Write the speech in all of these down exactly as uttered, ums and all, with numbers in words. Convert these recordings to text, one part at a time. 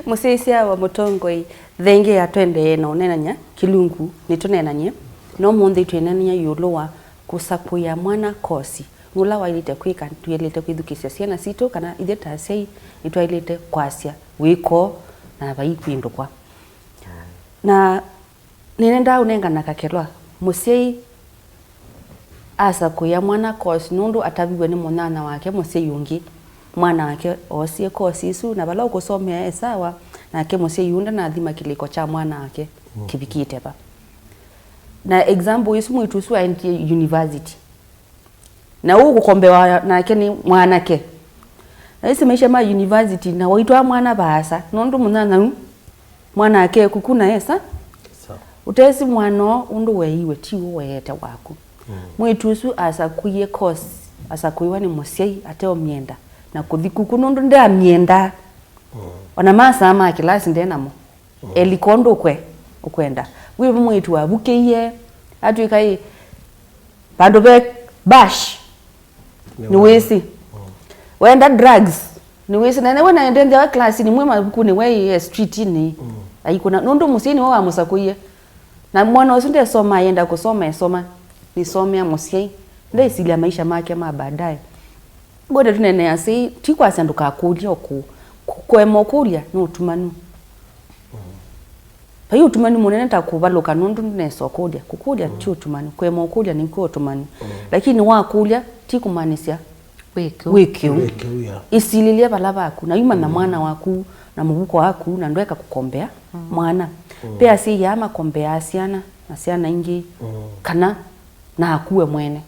Mũsyaĩĩsya wa mũtongoi, thengia tũendee na ũneenany'a kĩlungu, nĩtũneenany'e, no ũmũnthĩ twĩneenany'a ĩũlũ wa kũsakũĩa mwana kosi, nũla waĩlĩte kwĩka. Tũyaĩlĩte kwĩthukĩĩsya syana sitũ, kana ithyĩ ta asyai nĩtwaĩlĩte kwasya wĩko na vai kwĩndũkwa. Na nĩnendaa ũnengana kakelwa, mũsyai asakũĩa mwana kosi nũndũ ataviw'e nĩ mũnyanya wake mũsyai ũngĩ. Mwana wake oosie kosi ĩsu, na vala ũkũsomea e sawa, nake mũsyai ũũ ndanathima kĩlĩko kya mwana wake kĩvikĩte va. Na example ĩsu, mwĩĩtu ũsu aendie university. Na ũũ kũkombewa nake nĩ mwanake. Na ĩsĩ maisha ma university, na waitwaa mwana vaasa, nũndũ mũnyanya ũũ mwana ake kuku na esa. Sawa. Ũtesi mwana ũũ ũndũ weeiwe, ti ũũ weete waku. Mwĩĩtu ũsu asakũie course, asakũiwa nĩ mũsyai ateũmyenda, na kũthi kuku nũndũ ndeamyenda. Ona masaa ma kĩlasi ndenamo. Elika ũndũ ũkwe, ũkwenda. Wĩ mwĩĩtu wavukĩie, atwĩka ĩ, vandũ ve bash, nĩwĩsĩ. Wenda drugs, nĩwĩsĩ. Na nĩwe naendethya we class-inĩ, mwĩ mavukunĩ, we ĩ street-inĩ. Aikũna, nũndũ mũsyai nĩwe wamũsakũie. Na mwana ũsu ndesoma, ayenda kũsoma, esoma, nĩsomea mũsyai. Ndesilya maisha make ma baadaye. Ngwenda tũneenea asyai, ti kwasya ndũkakũlye o kũu. Kũ-, kũema ũkũlya nĩ ũtumanu. Vai ũtumanu mũnene ta kũvalũka nũndũ ndũnesa ũkũlya. Kũkũlya ti ũtumanu, kũema ũkũlya nĩkw'o ũtumanu. Lakini wakũlya, ti kũmaanisya wĩ kĩu. Wĩ kĩu. Wĩ kĩu, yeah. Ĩsilĩlye vala vaku, na yuma na mwana waku, na mũvuko waku, na ndweka kũkombea mwana. Ve asyai aa makombeaa syana, na syana ingĩ, kana na akuwe mwene.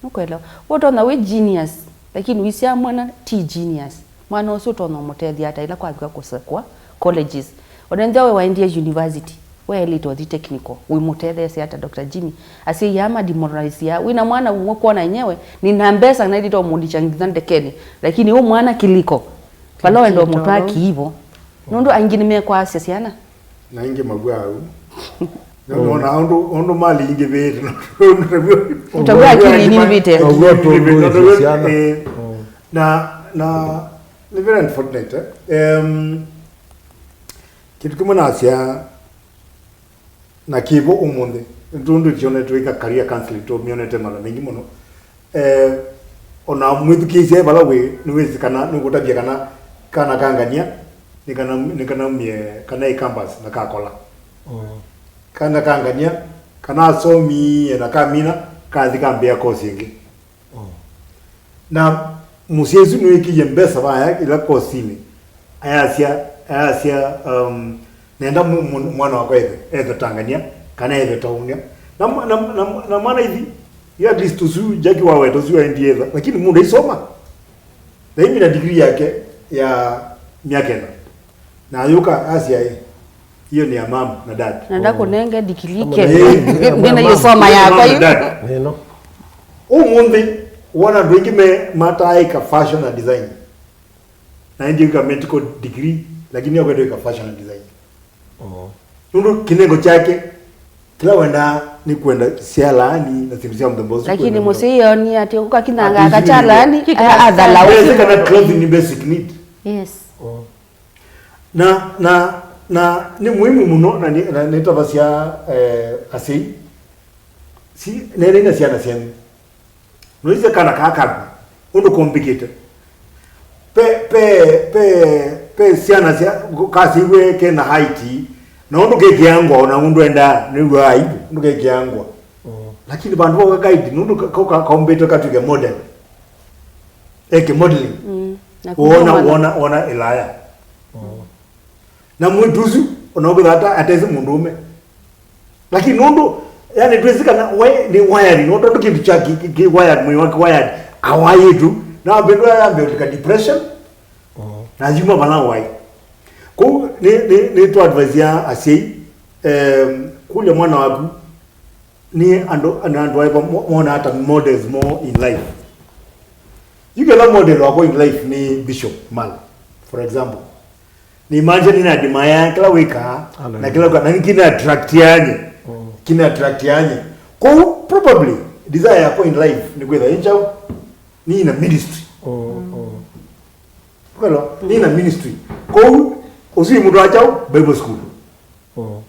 Nũkwelewa? Ũtonya wĩ genius, lakini ũisyaa mwana ti genius. Mwana ũsu ũtonya ũmũtethya ata ĩla kwavika kũsakũa colleges? Ona ethĩwa we waendie university, weelĩte ũthi technical, wĩmũtetheesya ata Doctor Jimmy? Asyai aa mademoralize aa. Wĩna mwana ũmwe kwona enyewe, nĩna mbesa naĩlĩte ũmũlikya nginya ndekeni, lakini ũ mwana kĩlĩko. Vala wenda ũmũtwaa kĩivo. Nũndũ aingĩ nĩmekwasya syana. Na aingĩ mavwaa ũu. Nona ũndũ, ũndũ mali ingĩvĩte, nũndũ taw'o akili nĩvĩte. Taw'o tũlũĩte syana. Eh, na, na, nĩ very unfortunate, eh. Em, kĩndũ kĩmwe nasya, na kĩvo ũmũnthĩ, nũndũ tionete twĩka career counseling, tũmĩonete mala maingĩ mũno. Eh, ona mwĩthukĩĩsya e vala wĩ, nĩwĩsĩ kana nĩũkũtavya kana kana ka ngania nĩ kana, nĩ kanaumie kana ĩ campus na kakola. Kana ka ngania kana asomie na kamina kathi kambĩa kosi ĩngĩ. Na mũsyai ũsu nĩwĩkĩie mbesa vaya ĩla kosinĩ, ayasya, ayasya, um, nenda mu-, mu-, mwana wakwa ethe, ethe ta ngania kana ethe ta ũnĩa. Na mwa-, na, na, na mwana ithi, yu at least ũsu Jackie waweta ũsu aendie etha, lakini mũndũ aisoma. Na aimina degree yake ya myaka ĩna. Na ayũka asya, "Ĩ, hiyo ni ya mom na dad." Na ndakũnenge ndikilike. Kama na yeye, yeye, ndina mom, yosoma yeye, yakwa mom na yu. Dad. Neno. Ũmũnthĩ, wona andũ aingĩ me mataaĩka fashion na design. Na ĩndĩ wĩka medical degree, lakini akwenda wĩka fashion na design. Nũndũ kĩnengo kyake, kĩla wendaa nĩ kwenda syalaani na syĩndũ sya mũthemba ũsu. Lakini kwenda mũsyai eonie atĩ ũkakinyanga aka kyalaani, athalaũ. Nĩsĩ kana clothing nĩ basic need. Yes. Na, na, na nĩ muhimu mũno, na nĩ, na nĩtavasya, eh, asyai. Si, neenei na syana syenyu. Nũisye kana kaa kaku, ũndũ kũmbĩkĩte. Pe, pe, pe, pe syana sya, kasĩiwe ke na height, na ũndũ kekĩangwa, ona ũndũ endaa, nĩw'aa aibu, ũndũ kekĩangwa. Lakini vandũ vauka guide, nũndũ ka, ka, ka, kaumbĩtwe katw'ĩke model. Eke modeling. Mm, na wona, kumana. Wona, wona ĩlaya. Na mwĩĩtu ũsu, ona ũkĩthata atesĩ mũndũũme. Lakini nũndũ, yani, twĩsĩ kana we nĩ wired, no tondũ kĩndũ kya kĩ, kĩ, kĩ wired, mwĩĩ wake wired, awaĩtu, na wambĩndwa yambe ũlika depression, na yuma vala waĩ. Kũu, nĩ, nĩ, nĩ tũ advise ya asyai, em, kũlya mwana waku, nĩ andũ, nĩ andũ aĩva mo-, mona ata models more in life. Yu ketha model wakwa in life nĩ Bishop Mal, for example. Nĩ imagine nĩ admire kĩla wĩkaa, na kĩla wĩkaa, na nĩ kĩna attract yanye. Kĩna attract yanye. Kũu, probably, desire yakwa in life nĩ kwĩtha ĩ njaũ, nĩ na ministry. Kwelo, nĩ na ministry. Kũu, Ũsu mũndũ wa kyaũ? Bible school. Mm.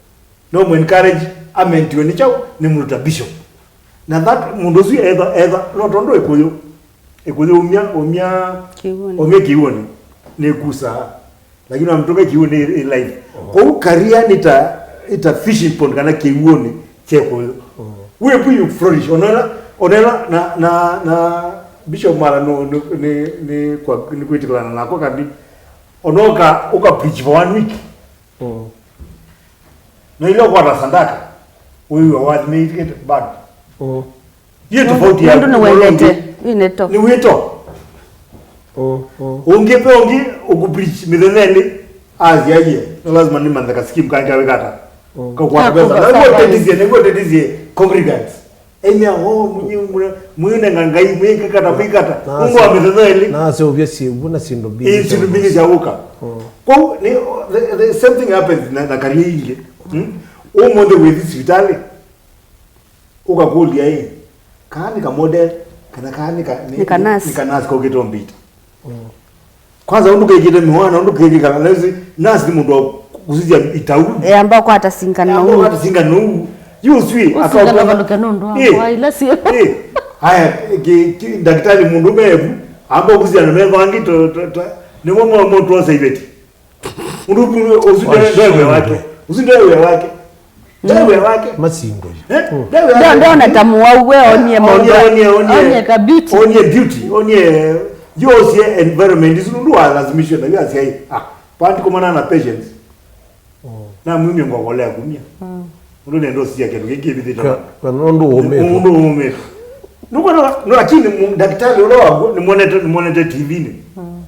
No mũ encourage amentiwe nĩ kyaũ? Nĩ mũndũ ta bishop. Na that mũndũ ũsu etha, etha, no tondũ ĩkũyũ, ĩkũyũ umya, umya, Kĩw'ũnĩ. Umya kĩw'ũnĩ, nĩ kusaa. Lakini wamĩtũka kĩw'ũnĩ ĩ live. Kwoou career nĩ ta, ĩ ta fishing pond kana kĩw'ũnĩ kya ĩkũyũ. Wĩ pu you flourish. Onela, onela na, na, na Bishop Mara no, nĩ, nĩ, nĩ kwa, nĩ kwĩtĩkĩlana nako kandi. Onoka ũka preach for one week. Mm. Na ile ũkwata sandaka, ũiwe wathimĩĩkĩte bado. Mm. Yĩ tofauti ya nũndũ nĩwendete. Ĩ nĩ to. Nĩ wĩto. Mm, mm. Ũngĩ pe ũngĩ ũkũpreach mĩthenya ĩlĩ, asyaie, no lazima nĩmanthe ka scheme kangi kawĩkata. Mm. Kakwata pesa. Na nĩguo ũtetisie, nĩguo ũtetisie congregants. Aimea, oh, mũyĩ, mũyĩ, mũyĩnenga Ngai, mũyĩkakata, mũikata. Nũndũ wa mĩthenya ĩlĩ. Naseũvya syĩw'ũ na syĩndũ mbingĩ. Ĩ, syĩndũ mbingĩ sya ũka. Mm. Kwoou, nĩ, the, the same thing happens na, na career ingĩ. Mm? Ũmũnthĩ wĩthi sivitalĩ, ũkakũlya ĩ, kaa nĩ ka model, kana kaa nĩ ka, nĩ, nĩ ka nurse. Nĩ ka nurse kaũkĩte ũmbĩta. Mm. Kwanza ũndũ kekĩte mĩwana, ũndũ kekĩkala, na ĩsu nurse nĩ mũndũ wa kũsisya itau. Yamba kwata singano. Yamba kwata singano. Yu ũsu ĩ, ũsingano akaũtwala. Valũke nũndũ wa ĩ, mboa ila syĩ. Ĩ. Aya, ki, ki, ndakĩtalĩ mũndũ mevu, amba kũsisya na metho angĩ to, to, to, nĩmo mo, mo twosa iveti. Ũndũ ũsu ndio, ndio wĩa wake. Ũsu ndio wĩa wake. Ndio wĩa wake. Masingũlya. Eh? Mm. Ndio wĩa wake. Ndio, ndio na ta mũwau we onie maũndũ. Onie, onie, onie. Onie ka beauty. Onie beauty, onie yosie environment. Isu nũndũ wa lazimisho na yasi ai. Ah, panti komana na patience. Mm. Na mwimye ngoko lea kumia. Mm. Ũndũ nenda ũsia kĩndũ kĩngĩ kĩvithĩte. Ka, kana ũndũ ũmĩte. Ũndũ ũmĩte. Nũkwona, no, lakini mu-, ndakĩtalĩ ũla waguo, nĩmonete, nĩmonete T V-nĩ. Mm.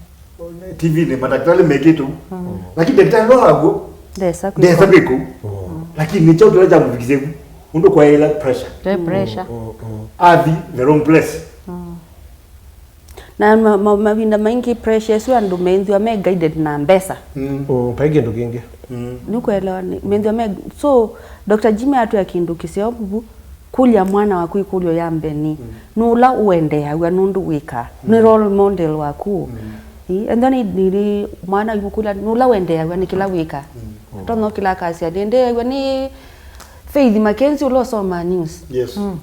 T V-nĩ, madakĩtalĩ mekĩte ũu. Mm. Lakini ndakĩtalĩ ũla waguo, ndesa kwĩka ũu. Mm. Lakini nĩ kyaũ kĩla kyamũvikisye ku? Ũndũ kwaĩla pressure. Ve pressure. Mm, mm, mm. Athi the wrong place. Mm. Na ma-, ma-, mavinda maingĩ pressure ĩsu andũ methĩwa me guided na mbesa. Mm. Mm, vai kĩndũ kĩngĩ. Mm. Nĩkũelewa nĩ, methĩwa me, so, Doctor Jimmy atwĩa kĩndũ kĩseo vuvu, kũlya mwana waku ĩkũlyo ya mbee nĩ, mm, nũla ũendeeaw'a nũndũ wĩkaa? Mm. Nĩ role model waku? Mm. Ĩ, ethĩwa nĩ, nĩ, nĩ mwana ũimũkũlya, nũla ũendeeaw'a nĩ kĩla wĩkaa? Mm. Atonya ũkĩla akasya, nĩendeeaw'a nĩ Faith Mackenzie ũla ũsomaa news. Yes. Mm.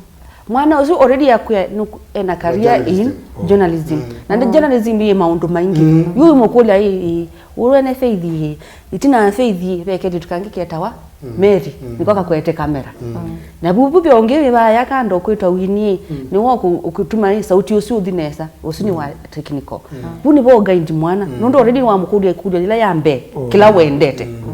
Mwana ũsu already akwĩa nũk-, ena career in journalism. Mm. Journalism. Mm. Na nĩ journalism yĩ maũndũ maingĩ. Mm. Yu ũimũkũlya ĩ, ĩ, ũwene Faith ĩ, ĩtina wa Faith ĩ, ve kelĩtu kangĩ ketawa, mm, Mary, mm, nĩko kakwete kamera. Mm. Na vuvu ve ũngĩ vaya kando kwĩtwa Winnie, mm, nĩwe ũkũ-, ũkũtuma ĩ sauti ũsu ũthi nesa, ũsu nĩ wa technical. Mm. Vu nĩvo guide mwana, mm, nũndũ already nĩwamũkũlya ĩkũlyo yĩla ya mbee, mm, kĩla wendete. Mm.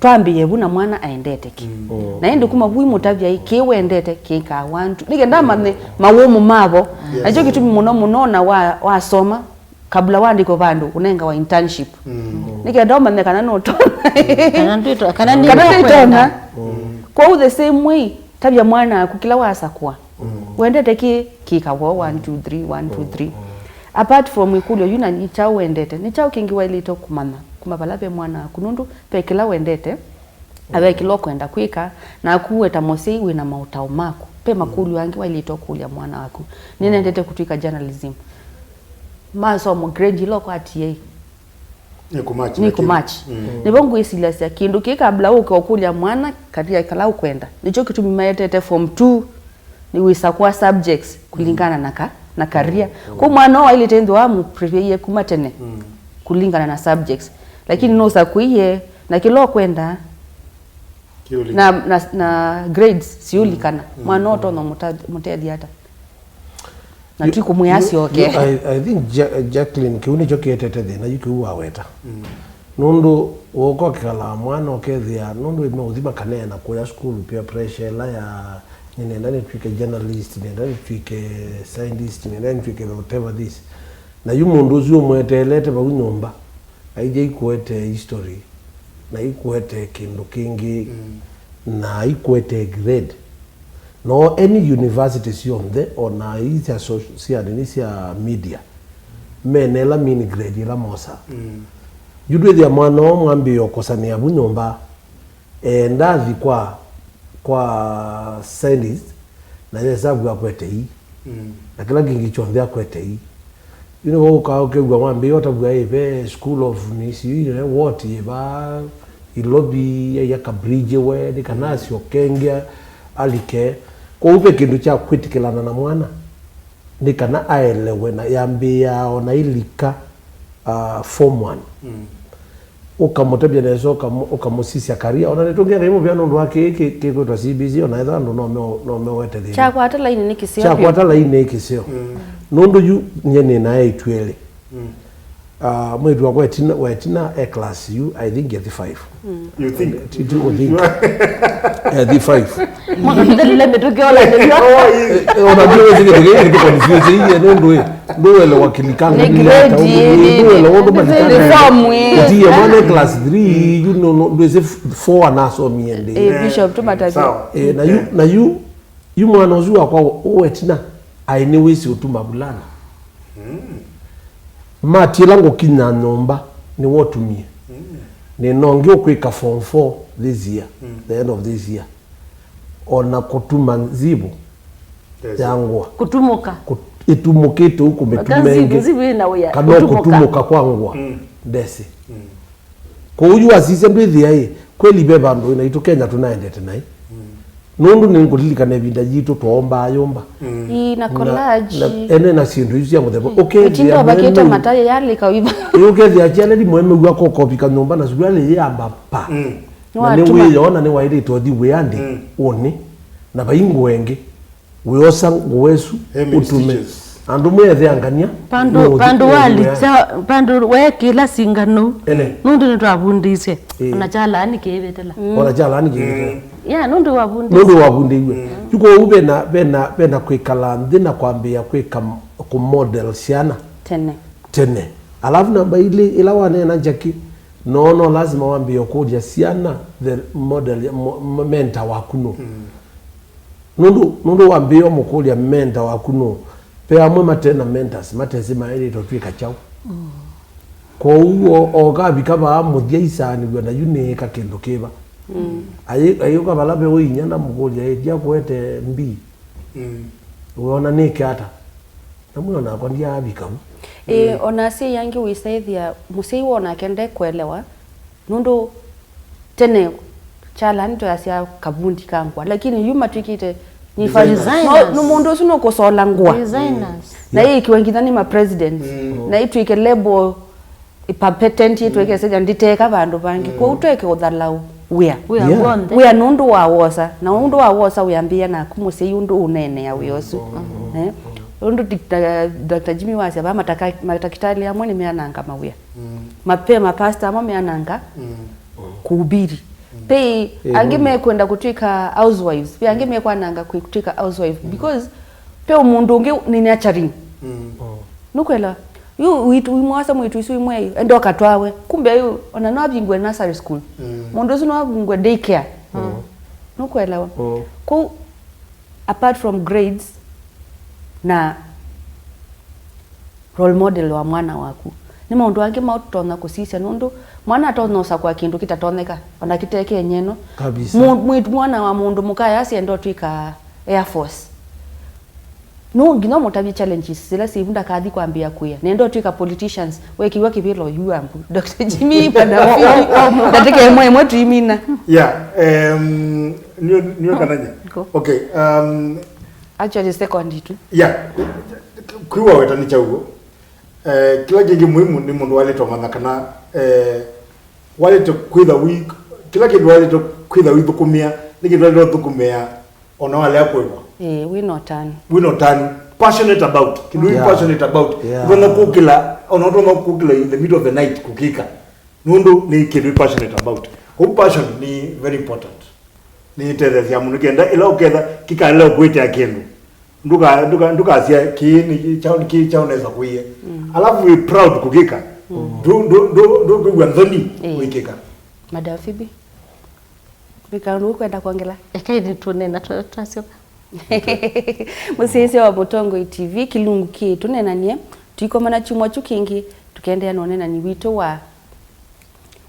Twambĩĩe vu na mwana aendete kĩ. Mm. Na ĩndĩ kuma vu imũtavya ĩ, kĩ wendete kĩkaa wantu. Nĩ kenda amanye mawũmũ mavo. Yes. Na kyo kĩtumi mũno mũno na wa, wasoma, kabla waandĩkwe vandũ, ũnengawa internship. Mm. Nĩ kenda ũmanye kana nũtonya. Kana ndwĩto-, kana nĩ kana nĩtonya. Mm. Kwoou the same way, tavya mwana aku kĩla wasakũa. Mm. Wendete kĩ, kĩka woo, one, two, three, one, two, three. Mm. Apart from ĩkũlyo yu na nĩ kyaũ wendete, nĩ kyaũ kĩngĩ waĩlĩte kũmanya kuma vala ve mwana waku? Nũndũ ve kĩla wendete, na ve kĩla ũkwenda kwĩka, naku we ta mũsyai wĩ na maũtao maku. Ve makũlyo angĩ waĩlĩte ũkũlya mwana waku. Nĩnendete kũtw'ĩka journalism. Masomo grade ĩla ũkwatie ĩ, nĩ kũmatch. Nĩ kũmatch. Mm. Nĩvo ngwĩsilasya kĩndũ kĩĩ kabla ũke ũkũlya mwana career kala ũkwenda. Nĩkyo kĩtumi maetete form two, nĩ wĩsakũa subjects kũlingana na ka, na career. Mm. Kwa mwana ũũ waĩlĩte nthĩ wa mũprepare kuma tene, mm, kũlingana na subjects. Lakini nũsakũie na kĩla ũkwenda, na, na, na grades siũlikana. Mm. Mwana ũtonya mũta-, mũtethya ata? Na ti kũmwĩa asyoke. I, I think Ja-, Jacqueline, kĩu nĩkyo kĩetete thĩna yu kĩu waweta. Mm. Nũndũ wooka ũkĩkalaa mwana ũkethĩa, nũndũ no ũthi makaneena kũya sukulu, peer pressure ĩla ya nĩnenda nĩtw'ĩke journalist, nĩnenda nĩtw'ĩke scientist, nĩnenda nĩtw'ĩke whatever this. Na yu mũndũ ũsu ũmweteelete vau nyũmba, aithya ikũete history, na ikũete kĩndũ kĩngĩ, mm, na ikũete grade. No any university syonthe, o na ii sya soc-, sya nini sya media, mena ĩla mean grade ĩla mosaa. Mm. Yu twĩthĩa mwana ũũ mwambĩĩe ũkosanĩa vu nyũmba, eenda athi kwa, kwa scientist, na yesa vu akwete ii. Mm. Na kĩla kĩngĩ kyonthe akwete ii. Yu nĩvo ũkaa ũkew'a wambĩĩa ũtavw'a ĩ ve School of nĩsĩ what ĩva Ilovi, ya Kabridge we, nĩ kana asyoke ĩngĩ alike. Kwoou ve kĩndũ kya kwĩtĩkĩlana na mwana, nĩ kana aelewe na yambĩĩaa o na ilika, uh, form one. Mm. Ũkamũtavya nesa, ũkamũ-, ũkamũsisya career. Ona nĩtũngĩa Ngai mũvea nũndũ wa kĩĩ kĩ-, kĩkwĩtwa C B C, ona ethĩwa andũ no meo-, no mewete thĩna. Kyakwata lainĩ nĩ kĩseo. Kyakwata lainĩ nĩ kĩseo. Mm. Nũndũ yu nyie nĩ na eĩtu elĩ. Mm. Ah, mwĩĩtu wakwa wetina, wetina e class yu, I think, ya thirty-five. Mm. You think? Ti, ti, I think. Ya thirty-five. Mwaka tũthelile mĩtũkĩ ola nĩw'o. Eh, eh, ona ndio wezi kĩndũ kĩngĩ kĩtũ confuse iye nũndũ ĩ, ndũelewa kĩlikanga nĩ grade ĩ, nĩ, nĩ, ndũelewa ũndũ malikanga. Nĩ form ĩ. Ũtiye mwana e class three, you know, no, ndwĩsĩ f-, four anasomie ndĩ. Eh, Bishop, tũmatavye. Sawa. Eh, na yu, na yu, yu mwana ũsu wakwa ũ-, wetina, aĩ nĩwĩsĩ ũtuma vulana. Mm. Mati ĩla ngũkinya nyũmba, nĩwe ũtumie. Mm. Nĩ nongi ũkwĩka form four this year, mm, the end of this year. Ona kũtuma nzivu, yes, ya ngũa. Kũtumũka. Kũ-, ĩtumũkĩte ũu kũmĩtuma ĩngĩ. Nzivu, nzivu ĩna wĩa. Kana kũtumũka. Kũtumũka kwa ngũa. Mm. Ndesĩ. Mm. Kwoou yu wasisya ndwĩthĩa ĩ, kweli ve vandũ naitũ Kenya tũnaendete naĩ. Mm. Nũndũ nĩngũlilikana ĩvinda yitũ twaombaa nyũmba. Mm. Ii, na collage. Na, ene na syĩndũ isu sya mũthemba. Mm. Ũkethĩa ĩtinda ũvakĩte mwe-, mataĩ yalĩka ũiva. Ĩ, ũkethĩa kyaleli mwemew'a kokopika nyũmba na suruali yĩamba pa. Mm. Na nĩwatuma. Nĩwĩyona nĩwaĩlĩte ũthi wĩanĩ, mm, ũnĩ. Na vai ngũa ĩngĩ. Wĩosa ngũa ĩsu, eh, ũtume. Mistitches. Andũ mwĩethea ngania, vandũ, nũũ vandũ ũthi wĩanĩ. Walĩkya, vandũ weekĩla singano. Ene. Nũndũ nĩtwavundĩisye. Ĩĩ. Ona kyalaani kĩĩvĩtĩla. Mm. Ona kyalaani kĩĩvĩtĩla. Mm. Yeah, nũndũ wavundĩisye. Nũndũ wavundĩiwe. Mm. Yu kwoou vena, vena, vena kwĩkala nthĩ na kwambĩĩa kwĩka m-, kũmodel syana. Tene. Tene. Alafu namba ilĩ, ĩla waneena Jackie, no, no lazima wambĩĩe ũkũlya syana the model, mo-, mo-, mentor waku nũ. Mm. Nũndũ, nũndũ wambĩĩa ũmũkũlya mentor waku nũ, ve amwe mate na mentors, matesĩ maĩlĩte ũtw'ĩka kyaũ. Mm. Kwoou o, o kavika vaa mũthya isaanĩw'a na yu nĩĩka kĩndũ kĩva. Mm. Ayĩ-, ayĩũka vala ve ũinyia na mũkũlya, "Ĩ, ndyakũete mbii? Mm. Wĩona nĩke ata?" Na mwĩona nakwa ndyaavika vu. Ĩĩ, mm, ona asyai angĩ wĩsaĩthĩa mũsyai woo nake ndekũelewa, nũndũ tene kyalani twasya kavundi ka ngũa, lakini yu matwĩkĩte ni designers. Designers. No, nĩ mũndũ ũsu nũkũsola ngũa. Designers. Na, yeah, yĩĩkĩwe nginya nĩ ma presidents. Mm. Na itwĩke label, ĩ patent, itwĩke, mm, senya nditeka vandũ vangĩ. Mm. Kwoou tweke ũthalau wĩa. Wĩa, yeah, w'onthe. Wĩa nũndũ wa wosa, na ũndũ wa wosa wĩambĩĩa naku mũsyai ũndũ ũneenea wĩa ũsu. Mm. Eh? Ũndũ Doctor, Doctor Jimmy wasya vaa mataka-, matakĩtalĩ amwe nĩmeananga mawĩa. Mm. Mape mapasta amwe meananga, mm, kuhubiri. Mm. Ve, eh, angĩ mekwenda kũtw'ĩka housewives, ve angĩ mekwananga kwĩ-, kũtw'ĩka housewife, mm, because ve mũndũ ũngĩ nĩ nurturing. Mm. Nũkwelewa? Yu witũ, wimwasa mwĩtu isu imwe, enda ũkatwawe. Kumbe yu, ona no avingwe nursery school. Mm. Mũndũ ũsu no avingwe daycare. Mm. Nũkwelewa? Mm. Kwoou, apart from grades na role model wa mwana waku, nĩ maũndũ angĩ maũ tũtonya kũsisya, nũndũ mwana atonya ũsakũa kĩndũ kĩtatonyeka, ona kĩte kĩenyeno. Kabisa. Mu-, mwĩtu mwana wa mũndũ mũka yasya enda ũtw'ĩka Air Force. No nginya ũmũtavye challenges ila syĩvu ndakathi kwambĩĩa kwĩa. Nenda ũtw'ĩka politicians, wekĩw'a kĩvĩla ũyua mbu. Doctor Jimmy, Madam Phoebe, ndatĩka ĩmwe ĩmwe tũimina. Yeah, um, nĩo, nĩo kana nye? Go. Okay, um, actually, second itu. Yeah, kwĩwa wetani kyauo. Eh, kĩla kĩngĩ muhimu nĩ mũndũ walĩte ũmanya kana, eh, walĩte kwĩtha wi-, kĩla kĩndũ walĩte kwĩtha wĩthũkũmĩa, nĩ kĩndũ walĩte ũthũkũmĩa. Ona walea kwĩwa. Eh, wĩ na ũtanu. Wĩ na ũtanu. Passionate about. Kĩndũ wĩ, yeah, passionate about. Yeah. Ũtonya kũkĩla, ona ũtonya kũkĩla in the middle of the night kũkĩka. Nũndũ nĩ kĩndũ wĩ passionate about. Kũu passion nĩ very important. Nĩ ĩtetheesya mũno. Kenda ĩla ũketha kĩkalea ũkwĩtĩa kĩndũ. Ndũka-, ndũka-, ndũkasya kĩĩ nĩ kyaũ, kĩĩ kyaũ nesa kũie. Mm. Alafu wĩ proud kũkĩka. Mm. Ndũ-, ndũ-, ndũ-, ndũkwĩw'a nthoni, eh, ũikĩka. Madam Phoebe? Nĩ kaũndũ ũkwenda kwongela? Ekai nĩtũneena twa-, twasyoka. Mũsyaĩĩsya wa Mũtongoi T V, kĩlungu kĩĩ tũneenanie, tũikomana kyumwa kyu kĩngĩ, tũkendeea na ũneenani witũ wa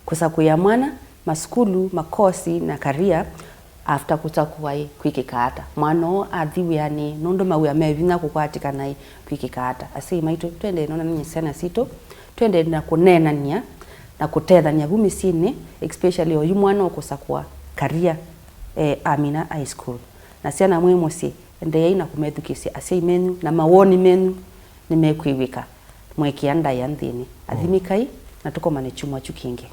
kũsakũĩa mwana, masukulu, makosi, na career. After kũsakũa ĩ, kwĩkĩka ata? Mwana ũũ athi wĩanĩ, nũndũ mawĩa me vinya kũkwatĩkana ĩ, kwĩkĩka ata? Asyai maitũ, twendee nonanany'a syana sitũ, twendee na kũneenany'a na kũtethany'a vu mĩsyĩnĩ, especially oyu mwana ũkũsakũa career, eh, amina high school. Na syana mwĩ mũsyĩ, endeeai na kũmethukĩĩsya asyai menyu, na mawoni menyu nĩmekwĩw'ĩka. Mwekĩa ndaĩa nthĩnĩ. Athimĩkai, na tũkomane kyumwa kyu kĩngĩ.